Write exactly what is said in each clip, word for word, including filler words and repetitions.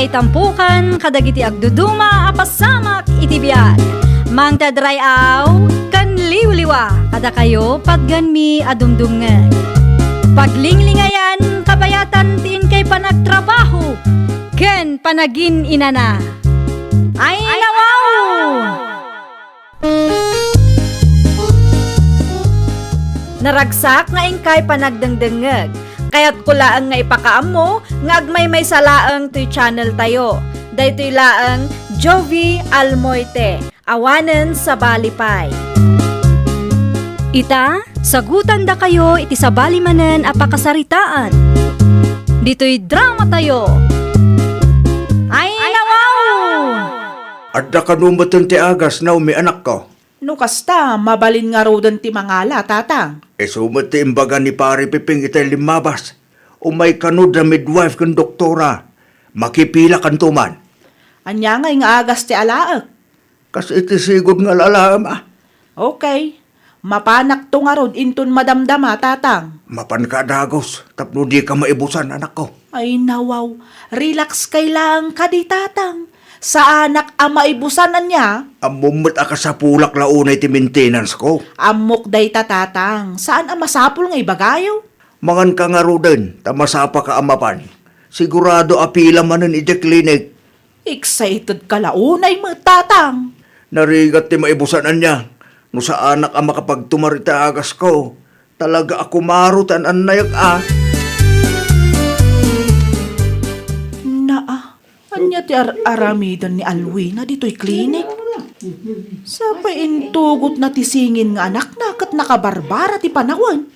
Itampukan kadagiti agduduma a pasamak iti biag. Mangted ray-aw ken liwliwa kadakayo patganmi a dumdumngeg. Paglinglingayan kabayatan ti inkay panagtrabaho ken panagin-inana. Ay, nawaw! Naragsak nga inkay panagdengdengngeg. Kayatko laeng nga ipakaammo nga agmaymaysa laeng toy channel tayo. Daytoy laeng Jovie Almoite, awanen sabali pay. Ita, sagutandakayo iti sabali manen a pakasaritaan. Ditoy drama tayo. Ay, nawaw! Adda kano metten ti agas, Naomi, anakko? No kasta, mabalin ngaruden ti mangala, Tatang. Isu met ti imbaga ni Pari Piping itay limmabas. Umay kano da midwife ken doktora. Makipilakanto man. Ania ngay nga agas ti alaek? Kas iti sigud nga lalaem, a. Okay. Mapanakto ngarud inton madamdama, Tatang. Mapanka a dagus tapno dika maibusan, anakko. Ay, nawaw. Relax kay laeng kadi, Tatang. Saanak a maibusan, ania? Ammom met a kasapulak la unay ti maintenance ko. Ammok dayta, Tatang. Saan a masapul nga ibagayo? Manganka ngaruden, ta masapaka a mapan. Sigurado a pila manen idiay klinik. Excited ka la unay met, Tatang. Narigat ti maibusan, ania. No saanak a makapagtumar iti agasko, talaga a kumaro ti an-annayek, a. Naa, ania ti ar-aramiden ni Alwina ditoy klinik? Sapay intugotna ti singin nga anakna ket nakabarbara ti panawen.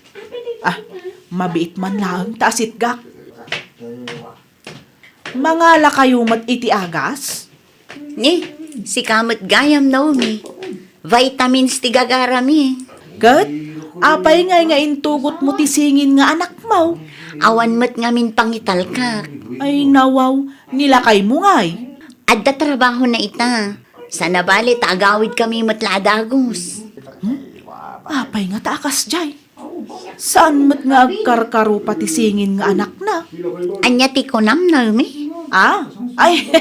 Ah, mabiit man laeng ta asitgak. Mangalakayo met iti agas? Ni, sika met gayam, Naomi. Vitamins ti gagarami. Ket, apay ngay nga intugotmo ti singin nga anakmo? Awan met ngamin pangitalkak. Ay, nawaw, nilakaymo ngay. Adda trabahona ita. Saan a bale ta agawidkami met la a dagus. Hmm? Apay nga ta a kasdiay? Saan met nga agkarkarupa ti singin nga anakna? Ania ti kunam, Naomi? Ah? Ay,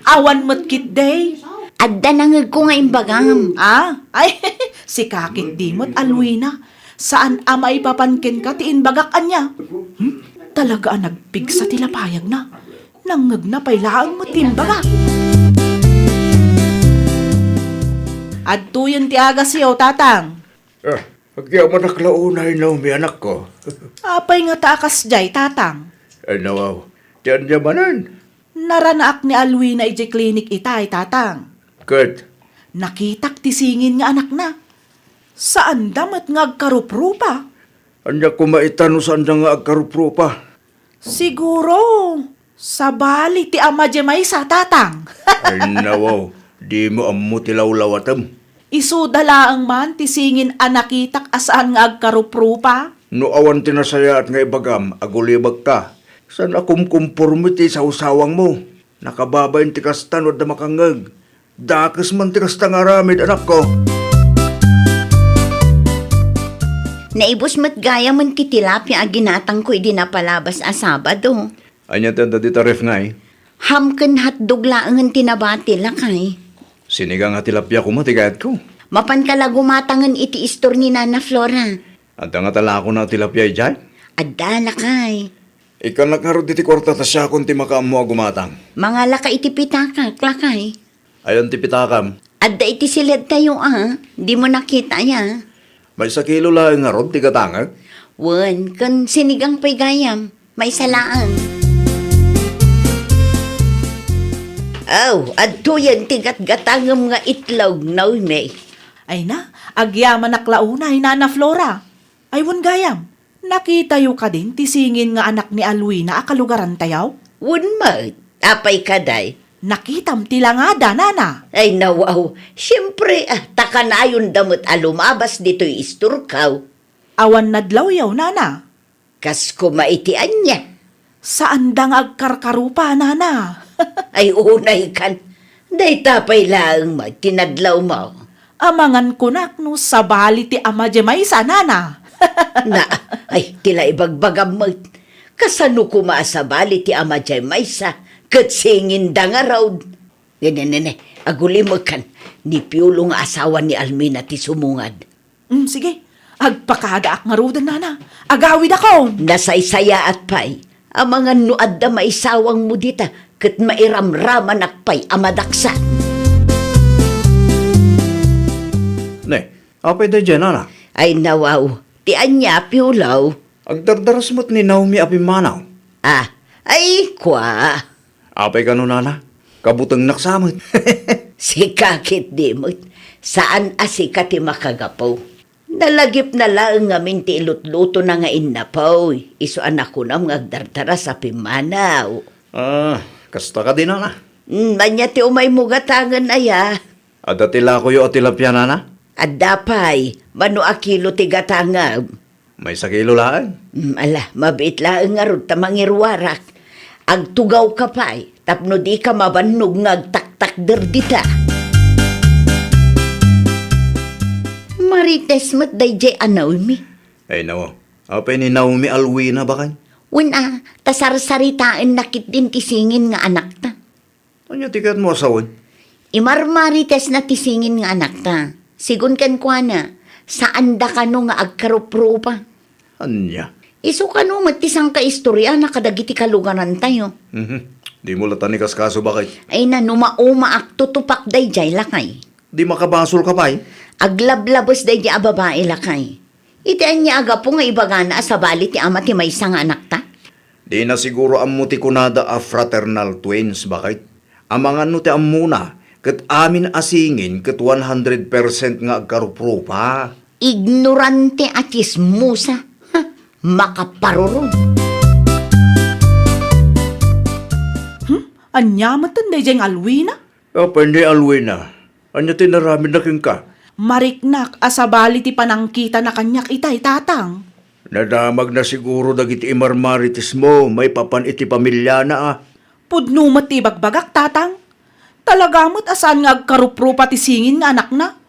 awan met ketdi. Adda nangngegko nga imbagam. Ah? Ay, sika ketdi met, Alwina. Saan a maipapan kenka ti imbagak, ania? Hmm? Talaga a nagpigsa ti lapayagna. Nangngegna pay laeng met ti imbagak. Adtoyen ti agasyo, Tatang. Ah, agyamanak la unay, Naomi, anakko. Apay nga ta a kasdiay, Tatang? Ay, nawaw. Ti ania manen? Naranaak ni Alwina idiay klinik itay, Tatang. Ket? Nakitak ti singin nga anakna. Saanda met nga agkaruprupa. Ania koma ita no saanda nga agkaruprupa? Siguro, sabali ti ama diay maysa, Tatang. Ay, nawaw, dimo ammo ti lawlawatem. Isuda laeng man ti singin a nakitak a saan nga agkaruprupa. No awan ti nasayaat nga ibagam, agulibekka. Saan a kumkumporme ti sawsawangmo. Nakababain ti kasta no adda makangngeg. Dakes man ti kasta nga aramid, anakko. Naibus met gayamen ti tilapia a ginatangko idi napalabas a Sabado. Ania ti adda dita ref ngay? Ham ken hotdog laengen ti nabati, lakay. Sinigang a tilapia koma ti kayatko. Mapanka la gumatangen iti istor ni Nana Flora. Adda ngata lakona a tilapia idiay? Adda, lakay. Ikkanak ngarud iti kuarta ta siakon ti makaammo a gumatang. Mangalaka iti pitakak, lakay. Ayan ti pitakam. Adda iti siledtayo a, dimo nakita aya? Maysa kilo laeng ngarud ti gatangek? Wen, ken sinigang pay gayam, maysa laeng. Aw, adtoyen ti gatgatangem nga itlog, Naomi. Ay na, agyamanak la unay, Nana Flora. Ay, wen gayam, nakitayo kadin ti singin nga anak ni Alwina a kalugarantayo? Wen met, apay kadi? Nakitam ti langada, Nana. Ay, nawaw, siempre, ah, ta kanayonda met a lumabas ditoy istorko. Awan nadlawyo, Nana? Kas koma iti ania? Saanda nga agkarkarupa, Nana. Ay, unaykan. Dayta pay laeng met ti nadlawmo. Amangan kunak no sabali ti ama diay maysa, Nana. Na, ay, ti la ibagbagam met. Kasano koma a sabali ti ama diay maysa Ket singinda ngarud. Ne, ne, ne, ne. Agulimekan, ni Piolo nga asawa ni Alwina ti sumungad. Mm, sige. Agpakadaak ngaruden, nana. Agawidakon. Nasaysayaat pay. Amangan no adda maisawangmo dita, ket mairamramanak pay a madaksan. Ne, apay daydiay, nana? Ay, nawaw. Ti ania, Piolo? Agdardaras met ni Naomi a pimmanaw. Ah, ay, kwa. Apay kano, nana? Kabutengnak sa met. Sika ketdi met. Saan a sika ti makagapu. Nalagipna laeng ngamin ti ilutlutona nga innapoy. Isu a nakunam nga agdardaras a pimmanaw. Ah, kasta kadi, nana? Mm, ania ti umaymo gatangen aya? Adda ti lakoyo a tilapia, nana? Adda pay, mano a kilo ti gatangem? Maysa kilo laeng. Mm, ala, mabiit laeng ngarud ta mangiruarak. Agtugawka pay, tapno dika mabannog nga agtaktakder dita. Marites met daydiay a Naomi. Ay, nawaw. Apay ni Naomi Alwina, baket? Wen a, ta sarsaritaenna ketdin ti singin nga anakta. Ania ti kayatmo a sawen? Imarmaritesna ti singin nga anakta. Sigun kenkuana, saanda kano nga agkaruprupa. Ania? Isu kano met ti sangkaistoryana kadagiti kalugarantayo. Mhm. Dimo latta ni kaskaso, baket? Ay, nano, maumaak, tutupak daydiay, lakay. Di makabasolka pay? Aglablabes daydiay a babai, lakay. Iti ania a gapu nga ibagana a sabali ti ama ti maysa nga anakta? Dina siguro ammo ti kunada a fraternal twins, baket? Amangan no ti ammona, ket amin a singin ket one hundred percent nga agkaruprupa. Ignorante a tsismosa. Ha, makaparurong. Hmm? Ania met daydiay nga Alwina? Apay ni Alwina? Ania ti inaramidna kenka? Mariknak a sabali ti panangkitana kaniak itay, Tatang. Nadamagna siguro dagiti imarmaritesmo maipapan iti pamiliana a. Pudno met ti ibagbagak, Tatang. Talaga met a saan nga agkaruprupa ti singin nga anakna.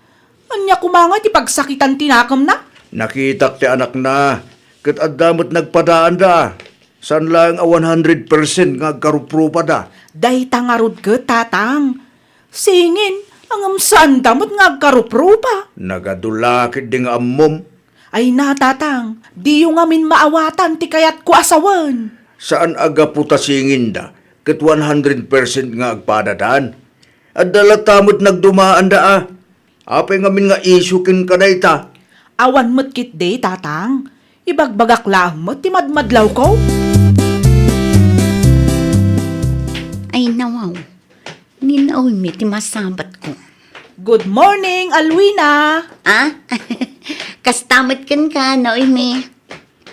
Ania koma nga ti pagsakitan ti nakemna? Nakitak ti anakna, ket adda met nagpadaanda. Saan laeng a one hundred percent nga agkaruprupada. Dayta ngarud ket, Tatang. Singin, ngem saanda met nga agkaruprupa. Nagadula ketdi nga ammom. Ay na, Tatang, diyo ngamin maawatan ti kayatko a sawen. Saan a gapu ta singinda ket one hundred percent nga agpadadan? Adda latta met nagdumaanda a. Apay ngamin nga isyu kenka dayta? Awan met ketdi, Tatang. Ibagbagak laeng met ti madmadlawko. Ay, nawaw. Ni Naomi ti masabatko. Good morning, Alwina! Ah? Kasta met kenka, Naomi.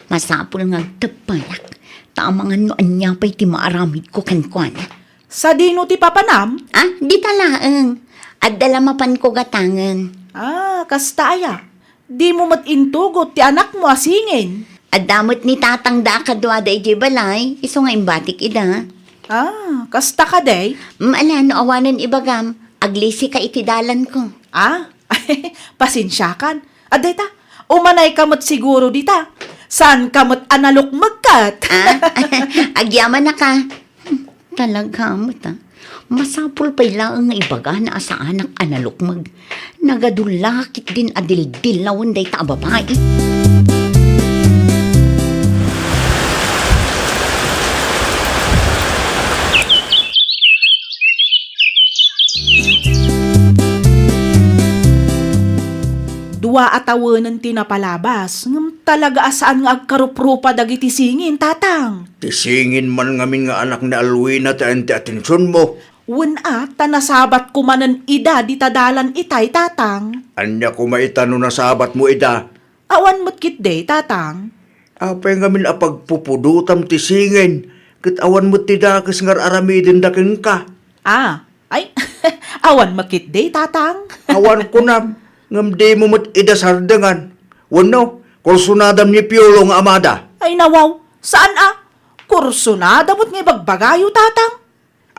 Masapul nga agteppayak, ta amangan no ania pay ti maaramidko kenkuana. Sadino ti papanam? Ah, dita laeng. Adda la mapanko gatangen. Ah, kasta aya? Dimo met intugot ti anakmo a singin? Adda met ni tatangda a kaduada idiay balay, isu nga imbatik ida. Ah, kasta kadi? Mm, ala, no awanen ibagam, aglisika iti dalanko. Ah, pasensiakan. Adda ita, umanayka met siguro dita. Saanka met a nalukmeg ket? Ah, agyamanaka. Hmm, talaga met, ah. Masapul pay laeng nga ibagana a saanak a nalukmeg. Nagadula ketdin a dildillawen dayta a babai. Dua a tawenen ti napalabas, ngem talaga a saan nga agkaruprupa dagiti singin, Tatang. Ti singin man ngamin nga anak ni Alwina ti ayan ti atensionmo. Wen a, ta nasabatko manen ida dita dalan itay, Tatang. Ania koma ita no nasabatmo ida? Awan met ketdi, Tatang. Apay ngamin a pagpupudotam ti singin, ket awan met ti dakes nga ar-aramidenda kenka? Ah, ay, awan met ketdi, Tatang. Awan kunam, ngem dimo met ida sardengan. Wenno, kursunadam ni Piolo nga amada. Ay, nawaw, saan a? Kursunada met nga ibagbagayo, Tatang.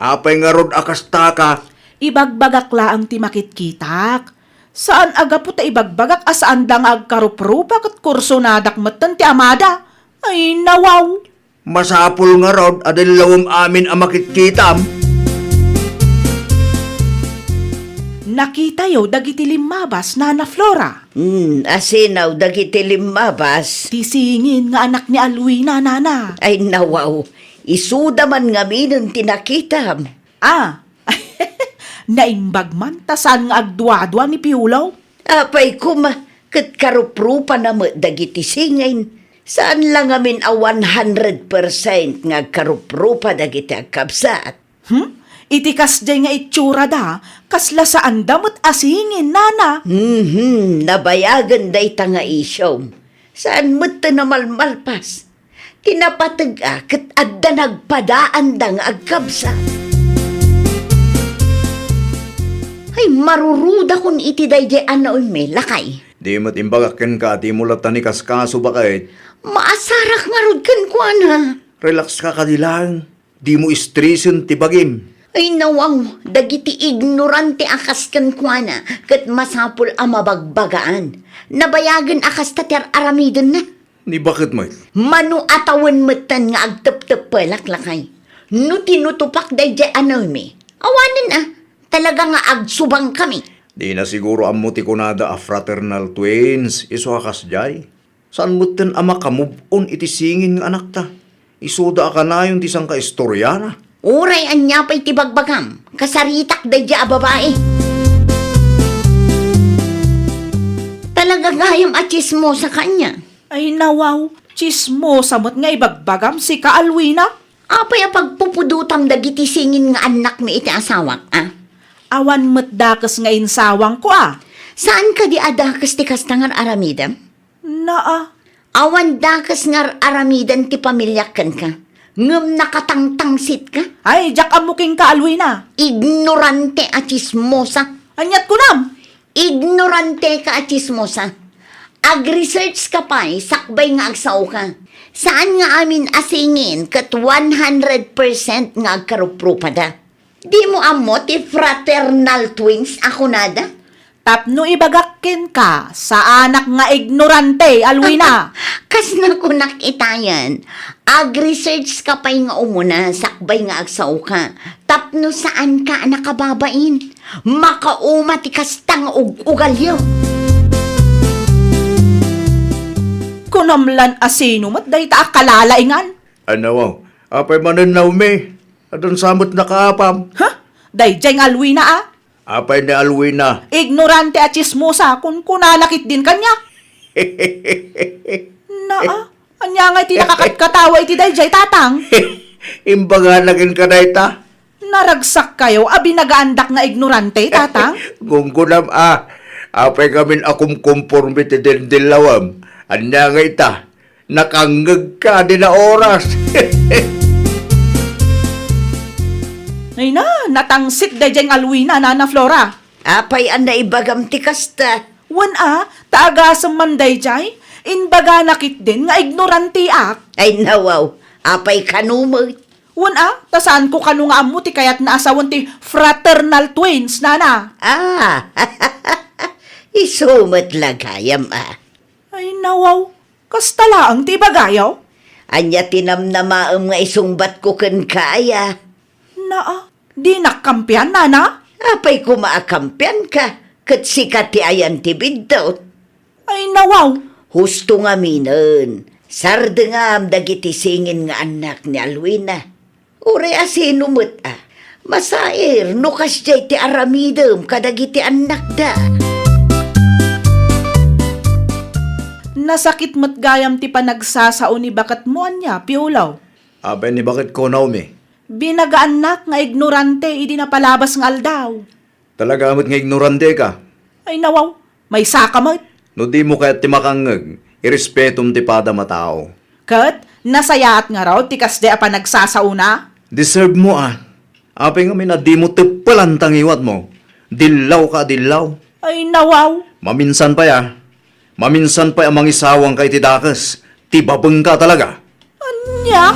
Apay ngarud a kastaka? Ibagbagak laeng ti makitkitak. Saan a gapu ta ibagbagak a saanda nga agkaruprupa ket kursunadak metten ti amada. Ay, nawaw! Masapul ngarud a dillawem amin a makitkitam. Nakitayo dagiti limmabas, Nana Flora. Hmm, asino dagiti limmabas? Ti singin nga anak ni Alwina, Nana. Ay, nawaw. Isuda man ngaminen ti nakitam. Ah, naimbag man ta saan nga agduadua ni Piolo. Apay koma, ket karuprupana met dagiti singin. Saan la ngamin a one hundred percent nga agkaruprupa dagiti agkabsat. Hmm? Iti kasdiay nga itsurada, kasla saanda met a singin, Nana. Mhm, nabayagen dayta nga isyom. Saan met ti namalmalpas. Ti napateg-a ket adda nagpadaanda nga agkabsat. Ay, marurudakon iti daydiay a Naomi, lakay. Di met imbagak kenka a dimo latta ni kaskaso, baket. Maasarak ngarud kenkuana. Relax ka kadi laeng. Dimo istresen ti bagim. Ay, nawaw, dagiti ignorante a kas kenkuana, ket masapul a mabagbagaan. Nabayagen a kasta ti ar-aramidenna. Ni baket met? Mano a tawen metten nga agtepteppelak, lakay. No tinutupak daydiay a Naomi, awanen a, talaga nga agsubangkami. Dina siguro ammo ti kunada a fraternal twins, isu a kasdiay. Saan metten a maka-move on iti singin nga anakta. Isuda a kanayon ti sangkaistoriana. Uray ania pay ti bagbagam, kasaritak daydiay a babai. Talaga gayam a tsismosa ka ania. Ay, nawaw, tsismosa met nga ibagbagam, sika, Alwina. Apay a pagpupudotam dagiti singin nga annakmi iti asawak, a? Awan met dakes nga insawangko, a? Saan kadi a dakes ti kasta nga ar-aramidem? Naa. Awan dakes nga ar-aramiden ti pamiliak kenka, ngem nakatangtangsitka? Ay, diak ammo kenka, Alwina. Ignorante a tsismosa. Aniat kunam? Ignorante ka a tsismosa. Ag-research ka pay sakbay nga agsaoka. Saan nga amin a singin ket one hundred percent nga agkaruprupada. Dimo ammo ti fraternal twins a kunada? Tapno ibagak kenka, saanak nga ignorante, Alwina. Kasna kunak itayen, ag-research ka pay nga umuna sakbay nga agsaoka. Tapno saanka a nakababain, makauma ti kasta nga ug-ugalyo. Kunam lan a sino met dayta a kalalaingan? Ano, apay manen, Naomi? Addan sa met nakaapam? Ha? Daydiay nga Alwina, a? Apay ni Alwina? Ignorante a tsismosa, kunkunana ketdin kaniak. Naa, ania nga iti nakakatkatawa iti daydiay, Tatang? Imbagana kenka dayta? Naragsak kayo a binagaandak nga ignorante, Tatang? Gunggunam a, apay ngamin a kumkumporme ti dindillawem. Ania nga ita? Nakangngegka dina oras. Ay na, natangsit daydiay nga Alwina, Nana Flora. Apay a naibagam ti kasta? Wen a, ta agasem man daydiay, imbagana ketdin nga ignoranteak. Ay nawaw, apay kano met? Wen a, ta saanko kano nga ammo ti kayatna a sawen ti fraternal twins, Nana. Ah, isu met la gayam a. Ay nawaw, kasta laeng ti ibagayo? Ania ti namnamaem nga isungbatko kenka, aya? Naa, dinak kampian, Nana? Apay koma a kampianka, ket sika ti ayan ti biddut. Ay nawaw! Husto ngaminen, sardengam dagiti singin nga annak ni Alwina. Uray a sino met a, masair no kasdiay ti aramidem kadagiti annakda. Nasakit met gayam ti panagsasao ni baketmo ania, Piolo? Apay ni baketko, Naomi? Binagaannak nga ignorante idi napalabas nga aldaw. Talaga met nga ignorante ka? Ay nawaw, maysaka met. No dimo kayat ti makangngeg, irespetom ti padam a tao. Ket nasayaat ngarud ti kasdiay a panagsasaona? Deserve mo a. Apay ngamin a dimo teppelan ta ngiwatmo? Dillaw ka a dillaw. Ay nawaw. Maminsan pay a. Maminsan pay a mangisawangka iti dakes, ti babengka talaga. Ania?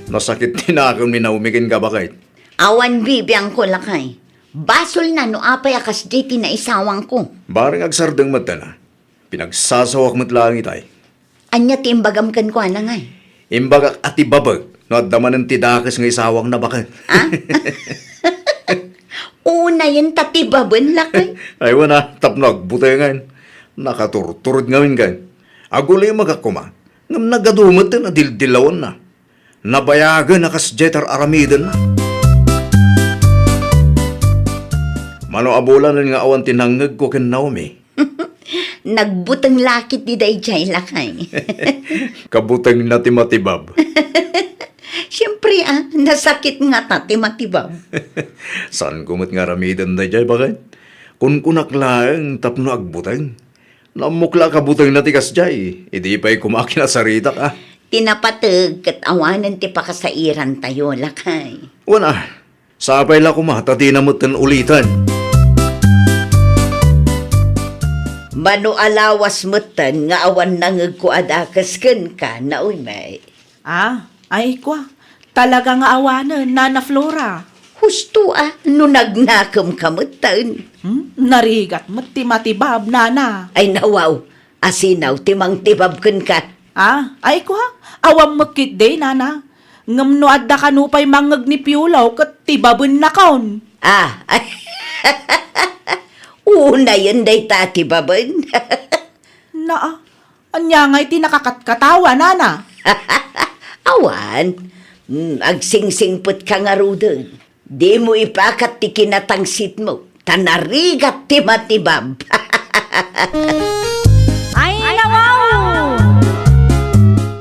Nasakit ti nakem ni Naomi kenka, baket. Awan bibiangko, lakay. Basolna no apay a kasdi ti naisawangko. Bareng agsardeng met a. Pinagsasawak met laeng itay. Ania ti imbagam kenkuana ngay? Imbagak a tibabek no adda manen ti dakes nga isawangna baket. Ah? Unayen ta tibaben, lakay. Ay, wen a, tapno agbutengen. Nakaturturod ngamin ken. Agulimagak koma, ngem nagadu met ti nadildilawanna. Nabayagen a kasdiay ti ar-aramidenna. Mano a bulanen nga awan ti nangngegko ken Naomi? Nagbuteng la ketdi daydiay, lakay. Kabutengna ti matibab. Siempre, ah, nasakit ngata ti matibab. Saanko met nga aramiden daydiay, baket? Kunkunak laeng tapno agbuteng. Naammok la a kabutengna ti kasdiay, idi pay koma kinasaritak, ah. Ti napateg ket awanen ti pakasairantayo, lakay. Wen a, sapay la koma ta dina metten uliten. Mano a lawas metten nga awan nangngegko a dakes kenka, Naomi. Ah, ay kua, talaga nga awanen, Nana Flora. Husto a, no nagnakemka metten. Hmm? Narigat met ti matibab, Nana. Ay, nawaw, asinaw ti mangtibab kenka? Ah, ay kua, awan met ketdi, Nana. Ngem no adda kano pay mangngeg ni Piolo ket tibabennakon. Ah, ay. Unayen dayta a tibaben. Naa, ania ngay ti nakakatkatawa, Nana? Awan. Hmm, agsingsingpetka ngaruden. Dimo ipakat ti kinatangsitmo, ta narigat ti matibab. Ay, nawaw!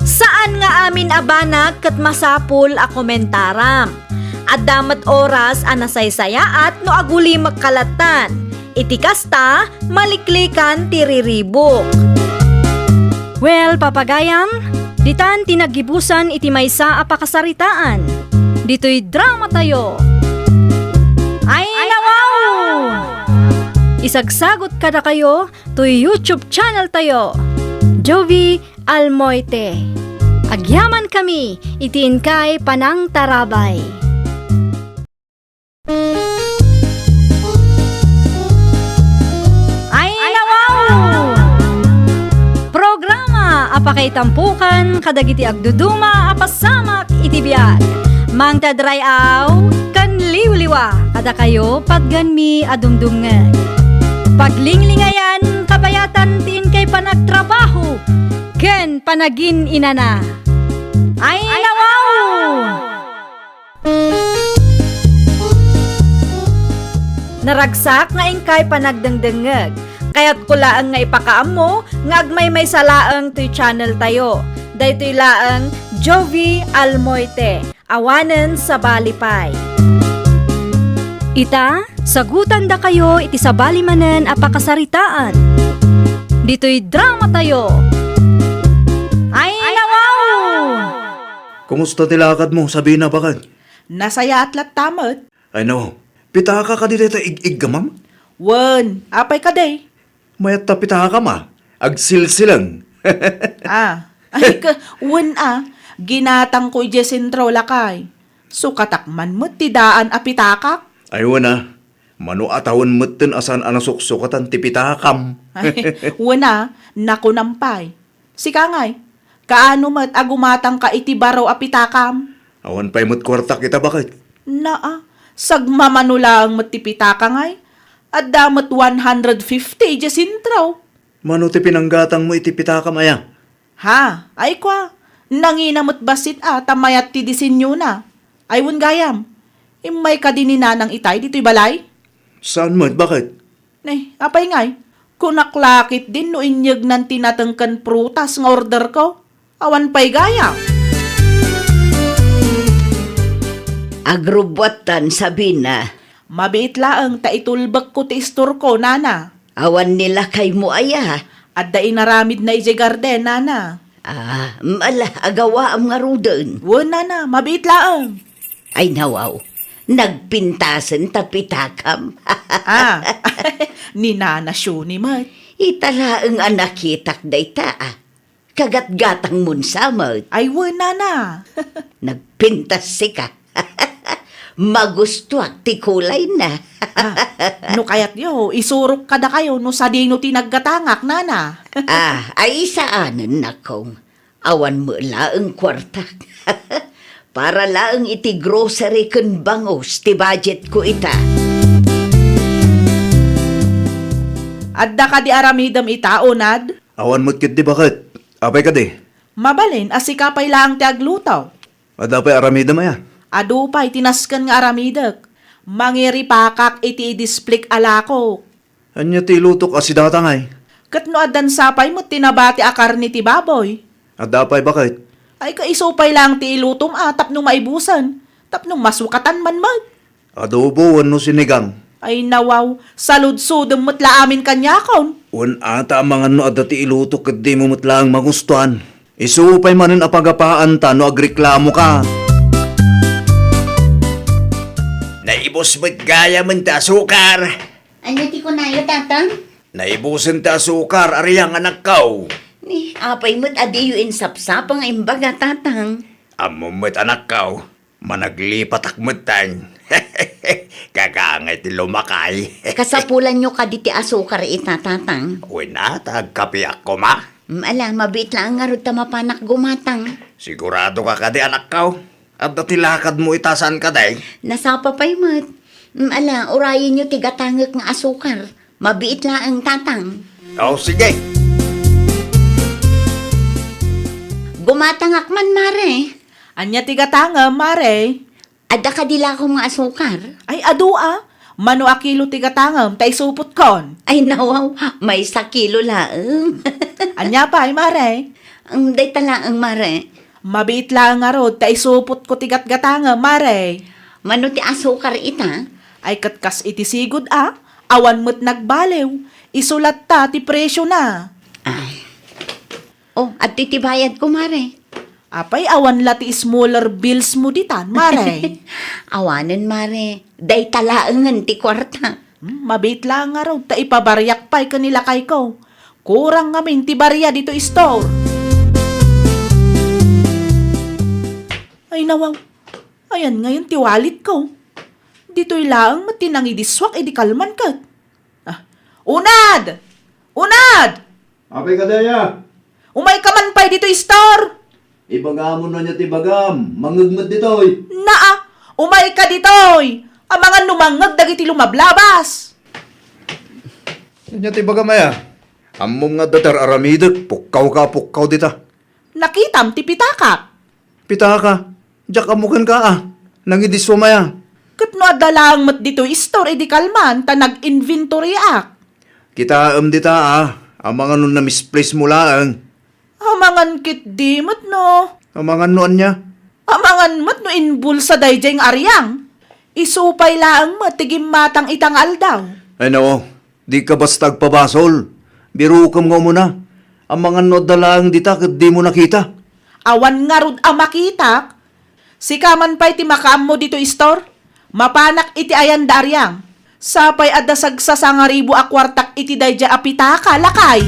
Saan nga amin a banag ket masapul a komentaram. Adda met oras a nasaysayaat no agulimekka lattan. Iti kasta, maliklikan ti riribuk. Well, papagayam, ditan ti naggibusan iti maysa a pakasaritaan. Ditoy dramatayo. Ay, nawaw! Isagsagot kadakayo toy YouTube channel tayo, Jovie Almoite. Agyamankami iti inkay panangtarabay. Ay, nawaw! Programa a pakaitampukan kadagiti agduduma a pasamak iti biag. Mangted ray-aw ken liwliwa kadakayo patgenmi a dumdumngeg. Paglinglingayan, kabayatan ti inkay panagtrabaho ken panagin-inana. Ay, nawaw! Naragsak nga inkay panagdengdengngeg. Kayatko laeng nga ipakaammo nga agmaymaysa laeng toy channel tayo. Daytoy laeng Jovie Almoite, awanen sabali pay. Ita, sagutandakayo iti sabali manen a pakasaritaan. Ditoy dramatayo. Ay, nawaw! Kumusta ti lakadmo, Sabina, baket? Nasayaat latta met. Ay, no. Pitaka kadi dayta ig-iggamam? Wen, apay kadi? Mayat ta pitakam a. Agsilsilang. Ah, ay ka, wen a. Ginatangko idiay sentro, lakay. Sukatak man met ti daan a pitakak. Ay, wen a. Mano a tawen metten a saan a nasuksukatan ti pitakam. Ay, wen a, nakunam pay. Sika ngay, kaano met a gumatangka iti baro a pitakam? Awan pay met kuartak ita, baket. Naa, sagmamano laeng met ti pitaka ngay. Adda met one hundred fifty idiay sentro. Mano ti pinanggatangmo iti pitakam aya? Ha, ay kua, nangina met bassit a ta mayat ti disenyona. Ay wen gayam, immay kadi ni nanang itay ditoy balay? Saan met, baket? Ne, apay ngay? Kunak la ketdin no inyegnan ti nateng ken prutas nga orderko. Awan pay gayam. Agrubbuattan, Sabina. Mabiit laeng ta itulbekko ti istorko, nana. Awan ni lakaymo aya? Adda inaramidna idiay garden, nana. Ah, ala, agawaam ngaruden. Wen, nana, mabiit laeng. Ay, nawaw, nagpintasen ta pitakam. Ah, ni Nana Shuni met. Ita laeng a nakitak dayta, ah. Kagatgatangmon sa met. Ay, wen, nana. Nagpintas sika. Magustuak ti kulayna. Ah, no kayatyo, isurok kadakayo no sadino ti naggatangak, nana. Ah, ay, saanen, nakong. Awan met laeng kuartak. Para laeng iti grocery ken bangus ti budget ko ita. Adda kadi aramidem ita, Unad? Awan met ketdi, baket. Apay kadi? Mabalin a sika pay laeng ti agluto. Adda pay aramidem aya? Adu pay ti nasken nga aramidek. Mangiripakak iti idisplik a lakok. Ania ti ilutok a sidatangay? Ket no addan sapay met ti nabati a karne ti baboy? Adda pay, baket? Ay, kaiso pay laeng ti ilutom a tapno maibusen, tapno masukatan man met. Adobo wenno sinigang? Ay, nawaw, saludsodem met la amin kaniakon. Wen ata amangan no adda ti ilutok ket dimo met laeng magustuan. Isu pay manen a pagapaanta no agreklamoka. Naibus met gayamen ti asukar. Ania ti kunayo, Tatang? Naibusen ti asukar, Ariang, anakko. Ni, apay met a diyo insapsapa nga imbaga, Tatang? Ammom met, anakko, managlipatak metten. Kakangay ti lumakay. Kasapulanyo kadi ti asukar ita, Tatang? Wen a, ta agkapiak koma. Mm, ala, mabiit laeng ngarud ta mapanak gumatang. Sigurado ka kadi, anakko? Adda ti lakadmo ita, saan kadi? Nasapa pay met. Mm, ala, urayenyo ti gatangek nga asukar. Mabiit laeng, Tatang. O, sige. Gumatangak man, Mare. Ania ti gatangem, Mare? Adda kadi lakom nga asukar? Ay, adu a. Mano a kilo ti gatangem, ta isupotkon? Ay, nawaw, maysa kilo laeng. Ania pay, Mare? Ang dayta laeng, Mare. Mabiit laeng ngarud, ta isupotko ti gatgatangem, Mare. Mano ti asukar ita? Ay, ket kas iti sigud a, awan met nagbaliw. Isu latta ti presiona. Ay. Oh, adtoy ti bayadko, Mare. Apay, awan la ti smaller bills mo ditan, Mare? Awanen, Mare. Dayta laengen ti kuarta. Hmm, mabiit laeng ngarud, ta ipabariak pay ken ni lakayko. Kurang ngamin ti baria ditoy store. Ay, nawaw. Ayan ngayon ti walletko. Ditoy laeng met ti nangidissuak idi kalman ket. Ah, Unad! Unad! Apay kadi aya? Umayka man pay ditoy store! Ibagam no ania ti ibagam, mangngeg met ditoy. Naa, umayka ditoy! Amangan no mangngeg dagiti lumablabas! Ania ti ibagam aya? Ammom nga adda ti ar-aramidek, pukkawka a pukkaw dita. Nakitam ti pitakak. Pitaka, diak ammo kenka a, nangidissuam aya. Ket no adda laeng met ditoy store idi kalman ta nag-inventoryak. Kitaem dita a, amangan no na-misplace mo laeng. Amangan ketdi met no. Amangan no ania? Amangan met no inbulsa daydiay nga ariang. Isu pay laeng met ti gimmatang ita nga aldaw. Ay, nao, dika basta agpabasol. Birokem nga umuna. Amangan no adda laeng dita ket dimo nakita. Awan ngarud a makitak. Sika man pay ti makaammo ditoy store. Mapanak iti ayan da ariang. Sapay adda sagsasangaribu a kuartak iti daydiay a pitaka, lakay.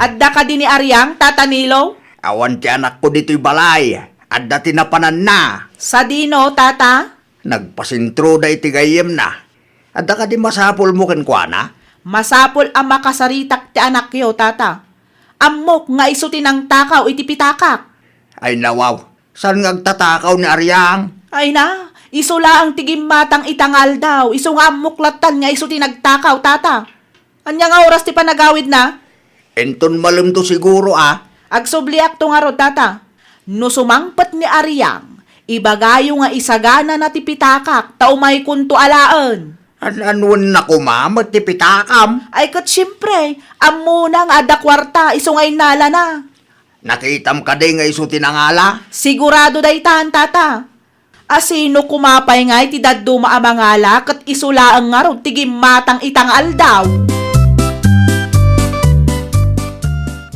Adda kadi ni ariang, Tata Nilo? Awan ti anakko ditoy balay. Adda ti napananna. Sadino, Tata? Nagpasentroda iti gayyemna. Adda kadi masapulmo kenkuana? Masapul a makasaritak ti anakyo, Tata. Ammok nga isu ti nangtakaw iti pitakak. Ay, nawaw, saan nga agtatakaw ni Ariang? Ay na, isu laeng ti gimmatang ita nga aldaw, isu nga ammok lattan nga isu ti nagtakaw, Tata. Ania nga oras ti panagawidna? Inton malemto siguro a. Agsubliakto ngarud, Tata. No sumangpet ni Ariang, ibagayo nga isaganana ti pitakak ta umaykonto alaen. An-, anuen na koma met ti pitakam? Ay ket siempre, ammona nga adda kuarta isu nga innalana. Nakitam kadi nga isu ti nangala? Sigurado daytan, Tata. A sino koma pay ngay ti dadduma a mangala ket isu laeng ngarud ti gimmatang ita nga aldaw?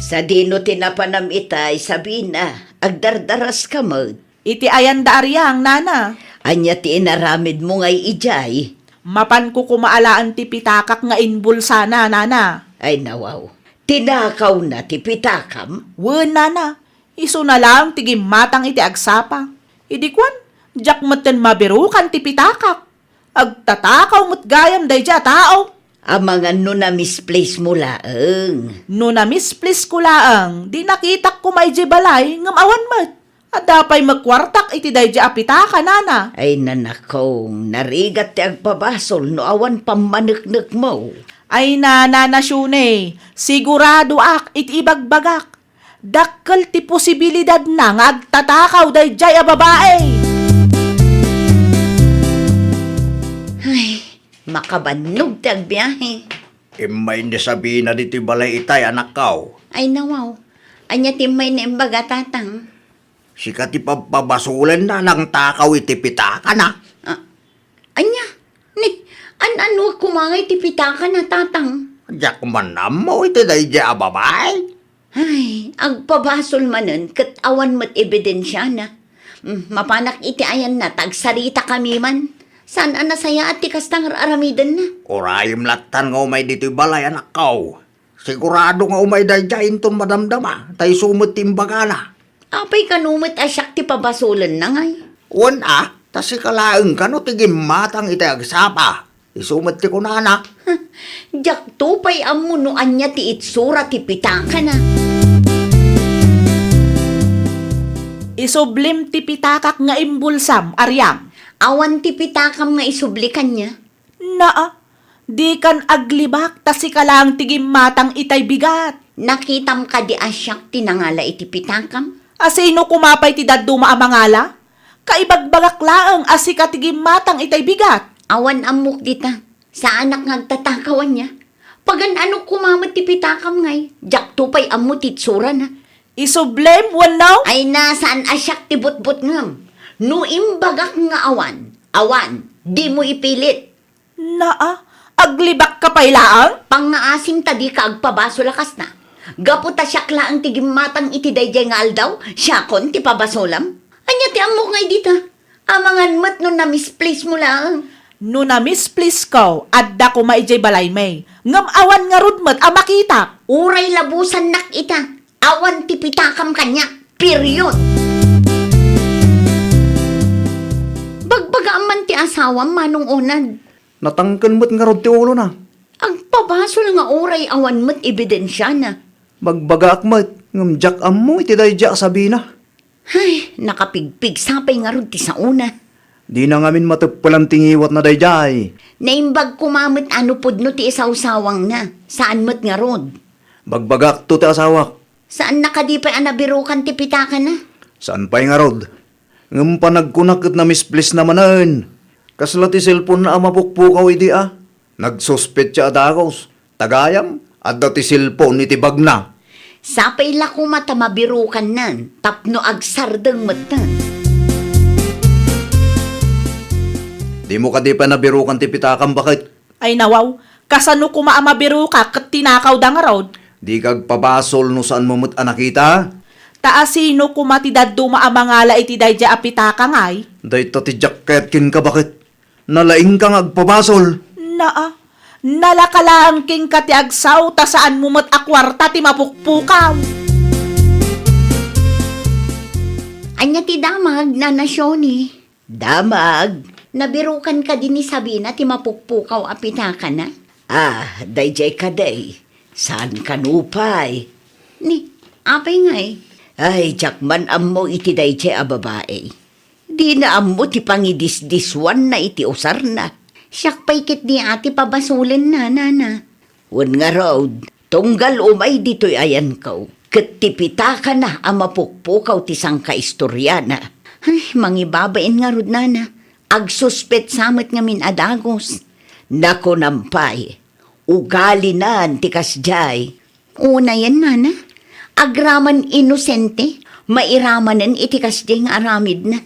Sadino ti napanam itay, Sabina? Agdardaras ka met. Iti ayan da Ariang, nana. Ania ti inaramidmo ngay idiay? Mapanko koma alaen ti pitakak nga inbulsana, nana. Ay, nawaw. Tinakawna ti pitakam? Wen, nana. Isuna laeng ti gimmatang iti agsapa. Idi kuan, diak metten mabirukan ti pitakak. Agtatakaw met gayam daydiay a tao. Amangan no na-misplace mo laeng. No na-misplace ko laeng, di nakitak koma idiay balay ngem awan met. Adda pay met kuartak iti daydiay a pitaka, nana. Ay, nanakong, narigat ti agpabasol no awan pammaneknekmo. Ay, nana, Nasione, siguradoak iti ibagbagak. Dakkel ti posibilidadna nga agtatakaw daydiay a babai. Ay, makabannog ti agbiahe. Immay ni Sabina ditoy balay itay, anakkaw. Ay, nawaw. Ania ti immay na imbaga, tatang? Sika ti pabpabasolenna a nangtakaw iti pitakana. Ah, ania? Ni, an-anuak koma ngay ti pitakana, tatang? Diak man ammo iti daydiay a babai. Ay, agpabasol manen ket awan met ebidensiana. Mm, mapanak iti ayanna ta agsaritakami man. Saan a nasayaat ti kasta nga ar-aramidenna. Urayem lattan nga umay ditoy balay, anakkaw. Sigurado nga umay daydiay inton madamdama, ta isu met ti imbagana. Apay kano met a siak ti pabasolenna ngay? Wen a, ta sika laeng kano ti gimmatang iti agsapa. Isu met ti kunana. Diakto pay ammo no ania ti itsura ti pitakana. Isublim ti pitakak nga imbulsam, Ariam. Awan ti pitakam nga isubli kaniak. Naa, dikan aglibak ta sika laeng ti gimmatang itay bigat. Nakitam kadi a siak ti nangala iti pitakam? A sino koma pay ti dadduma a mangala? Kaibagbagak laeng a sika ti gimmatang itay bigat. Awan ammok dita. Saanak nga agtatakaw ania. Pagan-anok koma met ti pitakam ngay. Diakto pay ammo ti itsurana. Isublim wenno? Ay na, saan a siak ti butbutngem. No imbagak nga awan, awan, dimo ipilit. Naa, aglibakka pay laeng? Pangngaasim ta dika agpabasol a kasta. Gapu ta siak laeng ti gimmatang iti daydiay nga aldaw, siakon ti pabasolam. Ania ti ammok ngay dita? Amangan met no na-misplace mo laeng. No na-misplace ko, adda koma idiay balaymi. Ngem awan ngarud met a makitak. Uray labusannak ita. Awan ti pitakam kaniak. Period. Bagbagaam man ti asawam, Manong Onad. Natangken met ngarud ti ulona. Agpabasol nga uray awan met ebidensiana. Bagbagaak met, ngem diak ammo iti daydiay a Sabina. Ay, nakapigpigsa pay ngarud ti saona. Dina ngamin mateppelan ti ngiwatna daydiay. Naimbag koma met a no pudno ti isawsawangna. Saan met ngarud. Bagbagakto ti asawak. Saanna kadi pay a nabirukan ti pitakana? Saan pay ngarud. Ngem panagkunak ket na-misplacena manen. Kasla ti cellphone-na a mapukpukaw idi a. Nagsuspetsa a dagus. Ta gayam, adda ti cellphone iti bagna. Sapay la koma ta mabirukannan tapno agsardeng metten. Dimo kadi pay nabirukan ti pitakam, baket? Ay nawaw, kasano koma a mabirukak ket tinakawda ngarud? Dika agpabasol no saanmo met a nakita? Ta asino koma ti dadduma a mangala iti daydiay a pitaka ngay? Dayta ti diak kayat kenka, baket? Nalaingka nga agpabasol. Naa, nalaka laeng kenka ti agsao ta saanmo met a kuarta ti mapukpukaw. Ania ti damag, Nana Shoni? Damag. Nabirukan kadi ni Sabina ti mapukpukaw a pitakana? Ah, daydiay kadi. Saan kano pay? Ni, apay ngay? Ay, diak man ammo iti daydiay a babai. Dina ammo ti pangidisdiswanna iti usarna. Siak pay ketdi a ti pabasolenna, nana. Wen ngarud, tunggal umay ditoy ayanko, ket ti pitakana a mapukpukaw ti sangkaistoriana. Ay, mangibabain ngarud, nana. Agsuspetsa met ngamin a dagus. Nakunam pay, ugalinan ti kasdiay. Unayen, nana, agraman inosente, mairamanen iti kasdiay nga aramidna.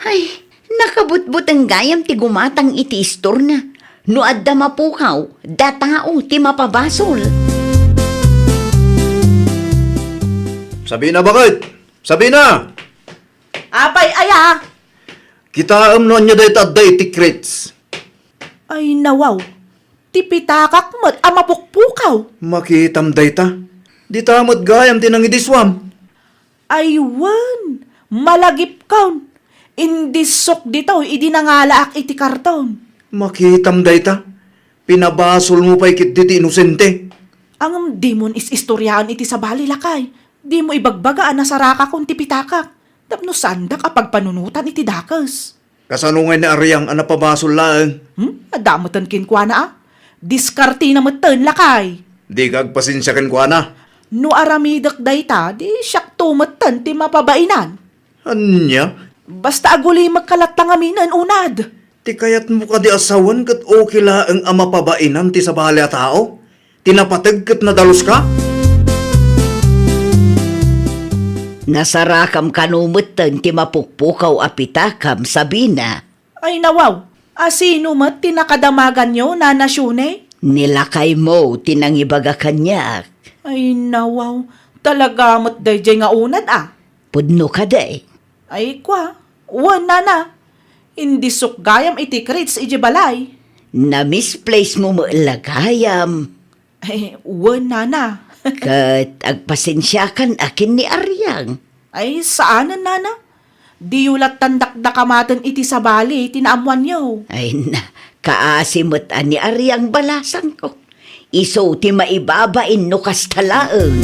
Ay, nakabutbuteng gayam ti gumatang iti istorna. No adda mapukaw, datao ti mapabasol. Sabina, baket! Sabina! Apay aya? Kitaem no ania dayta adda iti crates. Ay, nawaw. Ti pitakak met a mapukpukaw. Makitam dayta. Dita met gayam ti nangidiswam. Ay wen, malagipkon. Indissok ditoy idi nangalaak iti karton. Makitam dayta. Pinabasolmo pay ketdi ti inosente. Ngem dimon is-istoriaan iti sabali, lakay. Dimo ibagbaga a nasarakakon ti pitakak tapno saandak a pagpanunotan iti dakes. Kasano ngay ni Ariang a napabasol laeng? Hmm? Adda metten kenkuana a. Diskartena metten, lakay. Dika agpasensia kenkuana. No aramidek dayta, di siakto metten ti mapabainan. Ania? Basta agulimekka latta ngaminen, unad. Ti kayatmo kadi a sawen ket okay laeng a mapabainan ti sabali a tao? Ti napateg ket nadaluska? Nasarakam kano metten ti mapukpukaw a pitakam, Sabina. Ay, nawaw. A sino met ti nakadamaganyo, Nana Shune? Ni lakaymo ti nangibaga kaniak. Ay, nawaw. Talaga met daydiay nga unad a. Pudno kadi? Ay, kua. Wen, nana. Indisok gayam iti crates idiay balay. Na-misplace mo met la gayam. Ay, wen, nana. Ket agpasensiakan a ken ni Ariang. Ay, saanen, nana. Diyo lattan dakdakamaten iti sabali ti naammoanyo. Ay na, kaasi met a ni Ariang balasangko. Isu ti maibabain no kasta laeng.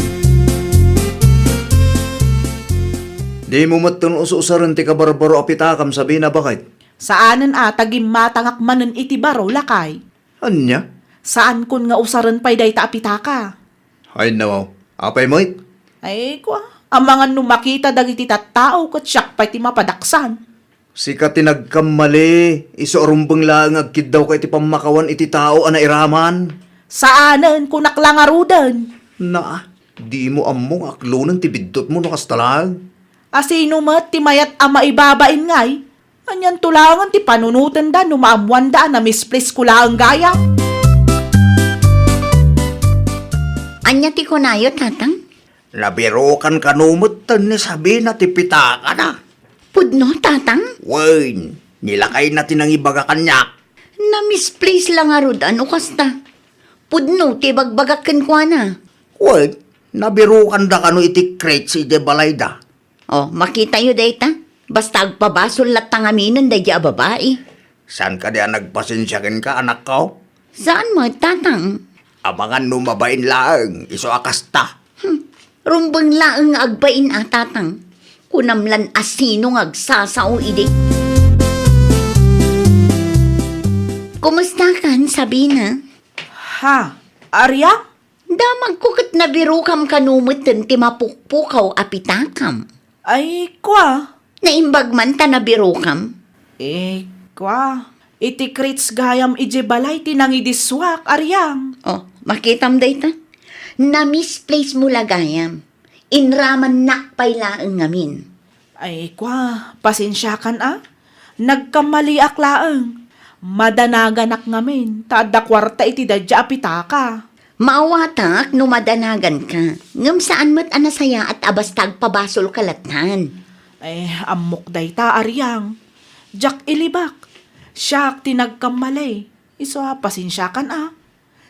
Dimo metten us-usaren ti kabarbaro a pitakam, Sabina, baket? Saanen a ta gimmatangak manen iti baro, lakay. Ania? Saankon nga usaren pay dayta a pitaka. Ay, nawaw. Apay met? Ay, kua, amangan no makita dagiti tattao ket siak pay ti mapadaksan. Sika ti nagkammali, isu a rumbeng laeng agkiddawka iti pammakawan iti tao a nairaman. Saanen, kunak la ngaruden. Naa, dimo ammo nga aklonen ti biddutmo no kasta laeng. A sino met ti mayat a maibabain ngay? Anianto laengen ti panunotenda no maammoanda a na-misplace ko laeng gayam? Ania ti kunayo, Tatang? Nabirukan kano metten ni Sabina ti pitakana. Pudno, Tatang? Wen, ni lakayna ti nangibaga kaniak. Na-misplace la ngarud a no kasta. Pudno ti ibagbagak kenkuana. Wen, nabirukanda kano iti crates idiay balayda. O, makitayo dayta. Basta agpabasol latta ngaminen daydiay a babai. Saan kadi a nagpasensia kenka, anakko? Saan met, Tatang? Amangan no mabain laeng, isu a kasta. Hmm. Rumbeng laeng nga agbain a, Tatang. Kunam lan a sino nga agsasao idi. Kumustakan, Sabina? Ha? Ariang? Damagko ket nabirukam kano metten ti mapukpukaw a pitakam. Ay, kua. Naimbag man ta nabirukam? Eh, kua. Iti crates gayam idiay balay ti nangidisuak, Ariang. O, makitam dayta. Na-misplace mo la gayam. Inramannak pay laeng ngamin. Ay, kua, pasensiakan a. Nagkammaliak laeng. Madanaganak ngamin, ta adda kuarta iti daydiay a pitaka. Maawatak no madanaganka, ngem saan met a nasayaat a basta agpabasolka lattan. Ay, ammok dayta, Ariang. Diak ilibak. Siak ti nagkammali. Isu a pasensiakan a.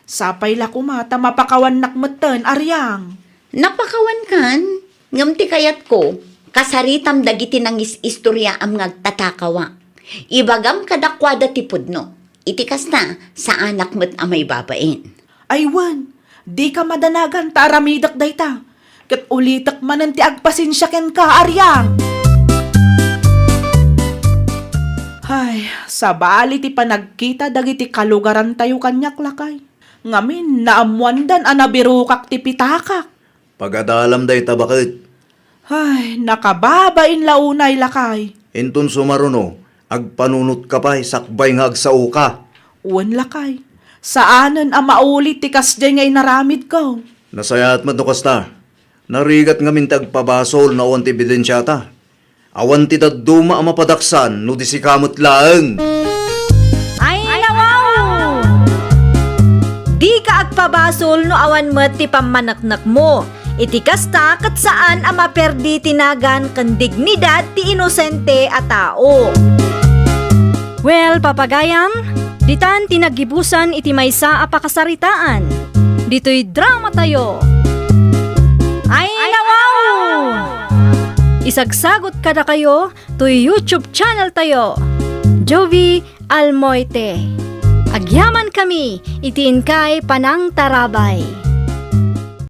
Sapay la koma ta mapakawannak metten, Ariang. Napakawankan, ngem ti kayatko, kasaritam dagiti nangis-istoriaam nga agtatakawa. Ibagam kadakuada ti pudno. Iti kasta, saanak met a maibabain. Ay wen, dika madanagan ta aramidek dayta. Ket ulitek manen ti agpasensia kenka, Ariang. Hay, sabali ti panagkita dagiti kalugarantayo kaniak, lakay. Ngamin, naammoandan a nabirukak ti pitakak. Pagadalam dayta, baket. Hay, nakababain la unay, lakay. Inton sumaruno, agpanunotka pay sakbay nga agsaoka. Wen, lakay. Saanen a mauli ti kasdiay nga inaramidko. Nasayaat met no kasta. Narigat ngamin ti agpabasol no awan ti ebidensiata. Awan ti dadduma a mapadaksan no di sika met laeng. Ay, nawaw! Dika agpabasol no awan met ti pammaneknekmo. Iti kasta, ket saan a maperdi ti nagan ken dignidad ti inosente a tao. Well, papagayam, ditan ti naggibusan iti maysa a pakasaritaan. Ditoy dramatayo. Ay, nawaw! Isagsagot kadakayo toy YouTube channel tayo, Jovie Almoite. Agyamankami iti inkay panangtarabay.